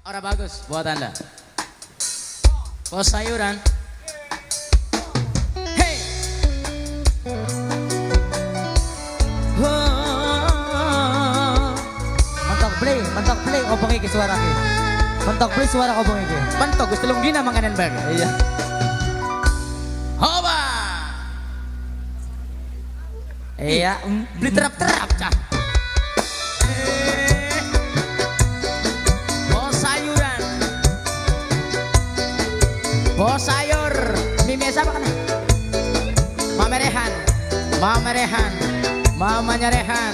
Ora bagus buat Anda. Bos sayuran. Hey. Oh. Mentok beli obong iki suara iki. Mentok beli suara obong iki. Mentok wis 3 dina makanan bag. Iya. Hoba. Iya, Beli terap-terap cah. Bos sayuran. Bos sayur. Mimi siapa kana? Mama Rehan. Mama Rehan. Mamanya Rehan.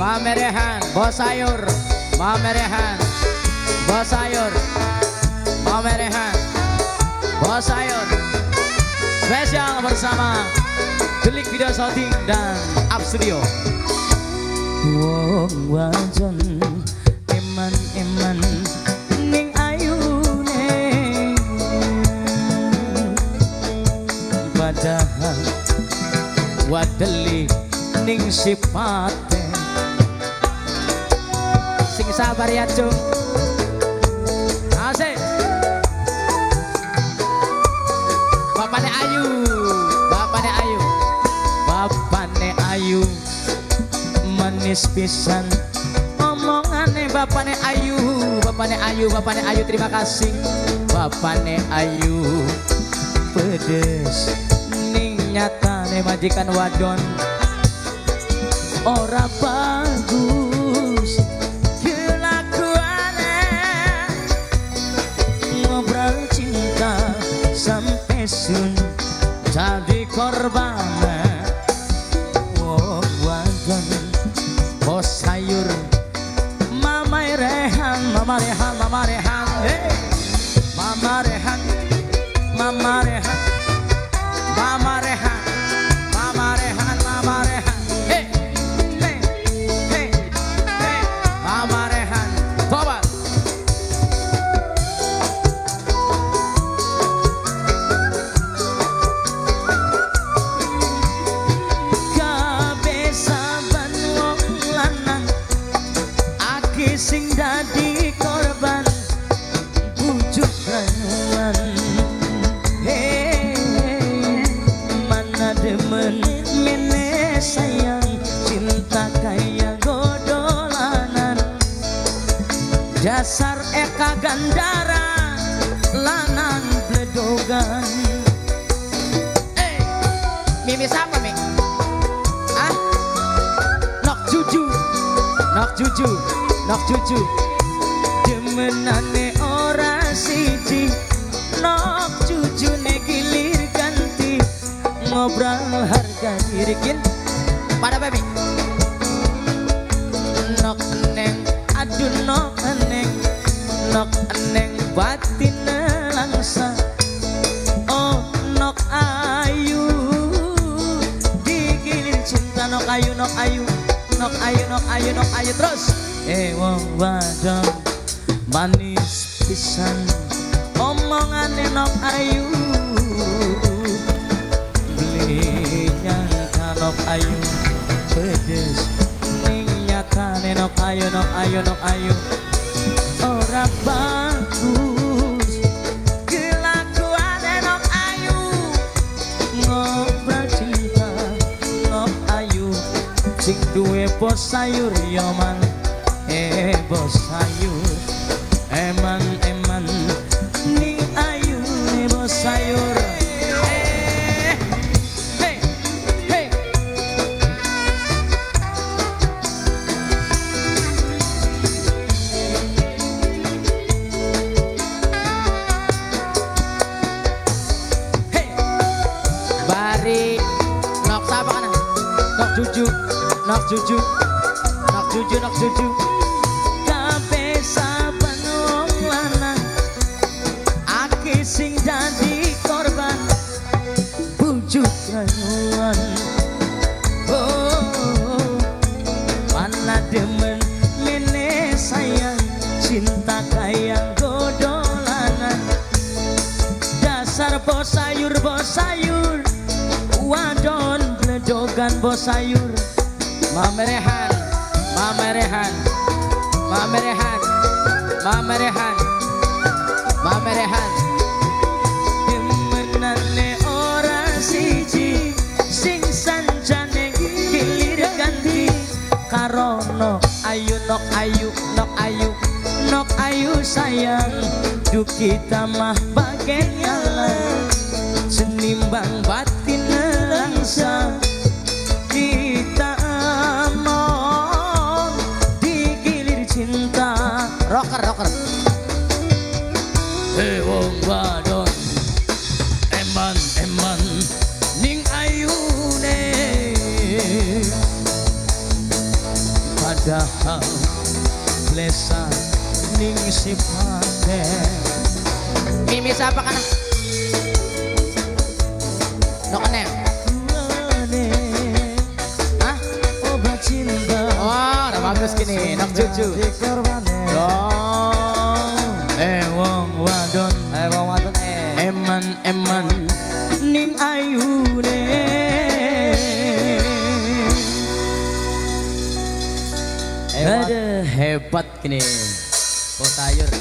Mama Rehan. Bos sayur. Mama Rehan. Bos sayur. Mama Rehan. Bos sayur. Spesial bersama Delik Video Shooting dan Up Studio. Wong wadon eman-eman ning ayune, padahal wadeli ning sipate. Sing sabar ya, Cung. Asik. Bapaknya Ayu, bapaknya Ayu, Bapane Ayu manis pisan omongane bapaknya Ayu, bapaknya Ayu, bapaknya Ayu, terima kasih. Bapaknya Ayu pedes ning nyatane majikan wadon ora bagus kelakuane. Ngobrol cinta sampai sun Jadi korban. Wong wadon Bos sayur, Mama Rehan, Mama Rehan, Mama Rehan, hey. Mama Rehan, Mama Rehan, Mama Rehan, Mama Rehan, Mama Rehan, hey, hey, hey, hey, Mama Rehan, tobat. Kabeh saban wong lanang akeh sing dadi korban bujuk rayuan. Hey, mana demen mene sayang cinta kaya godolanan, dasar eka gandara lanang bledogan. Eh, Mimi siapa Mi? Ah? Nok Juju, Nok Juju, Nok Juju. Demenane ora siji, nok jujune gilir ganti, ngobrol harga diri kin Pada baby. Nok neng, aduh nok neng, nok neng batin nelangsa. Oh nok ayu digilir cinta, nok ayu, nok ayu, nok ayu, nok ayu, nok ayu terus. Eh wong wadon manis pisan omongane nok ayu, beli nyangka nok ayu pedes ning nyatane nok ayu, nok ayu, nok ayu ora bagus Kelakuane nok ayu. Ngobrol cinta nok ayu sing duwe bos sayur ya man, eh bos sayur eman eman ning ayu bos sayur. Eh, hey, hey. Hey. Bari nok siapa kana? Nok Juju, Nok Juju, Nok Juju, Nok Juju. Kabeh saban wong lanang akeh sing dadi korban bujuk rayuan. Oh mana demen mene sayang cinta kaya godolanan, dasar bos sayur, bos sayur wadon bledogan bos sayur. Mama Rehan, Mama Rehan, Mama Rehan, Mama Rehan. Mama Rehan. Demenane ora siji, sing sancane gilir ganti karono ayu nok ayu nok ayu nok ayu sayang, duh kita mah bagen ngalah senimbang batin nelangsa, kita mau digilir cinta. Rocker, rocker. Eh, wong wadon eman eman ning ayune, padahal lesa ning sipate. Mimi siapa kana? Nok enem. Hah? Obat cinta. Oh, udah bagus gini, nok cucu. Oh, eh, wong wadon. Eh, wong wadon eh. Eman eman ning ayune. Hebat. Aduh, hebat gini. Bos sayur.